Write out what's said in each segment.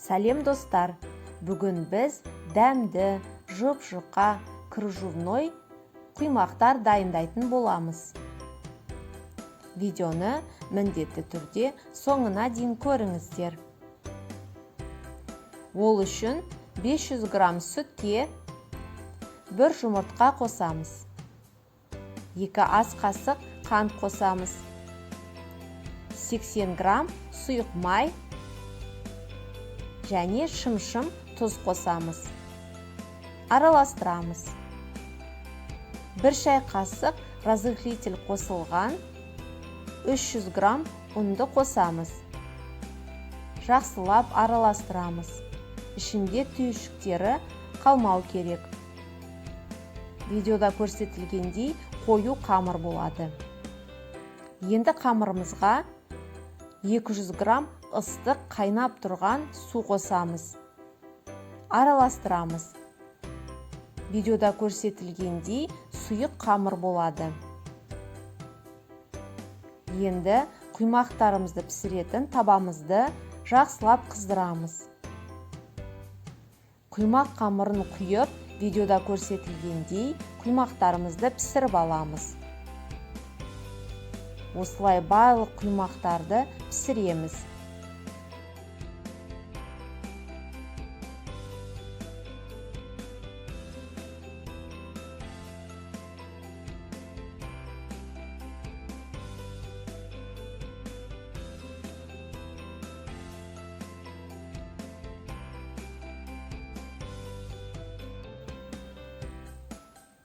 Сәлем, достар! Бүгін біз дәмді, жұп-жұқа, кружевной құймақтар дайындайтын боламыз. Видеоны міндетті түрде соңына дейін көріңіздер. Ол үшін 500 грамм сүтке 1 жұмыртқа қосамыз. 2 ас қасық қант қосамыз. 80 грамм сұйық май және шымшым тұз қосамыз. Араластырамыз. 1 шай қасық разрыхлитель қосылған 300 грамм ұнды қосамыз. Жақсылап араластырамыз. Ішінде түйіршіктері қалмау керек. Видеода көрсетілгендей қою қамыр болады. Енді қамырымызға 200 грамм ыстық қайнап тұрған су қосамыз. Араластырамыз. Видеода көрсетілгендей сұйық қамыр болады. Енді құймақтарымызды пісіретін табамызды жақсылап қыздырамыз. Құймақ қамырын құйып, видеода көрсетілгендей құймақтарымызды пісіріп аламыз. Осылай барлық құймақтарды пісіреміз.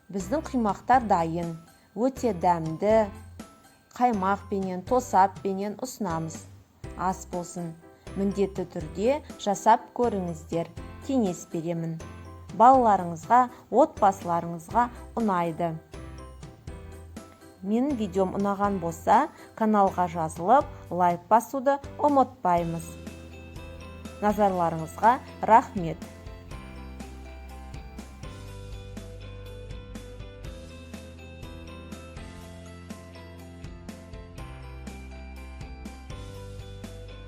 Біздің құймақтар дайын, өте дәмді, қаймақпенен, тосаппенен ұсынамыз. Ас болсын. Міндетті түрде жасап көріңіздер, кеңес беремін. Балаларыңызға, отбасыларыңызға ұнайды. Менің видеом ұнаған болса, каналға жазылып, лайк басуды ұмытпаймыз. Назарларыңызға рахмет.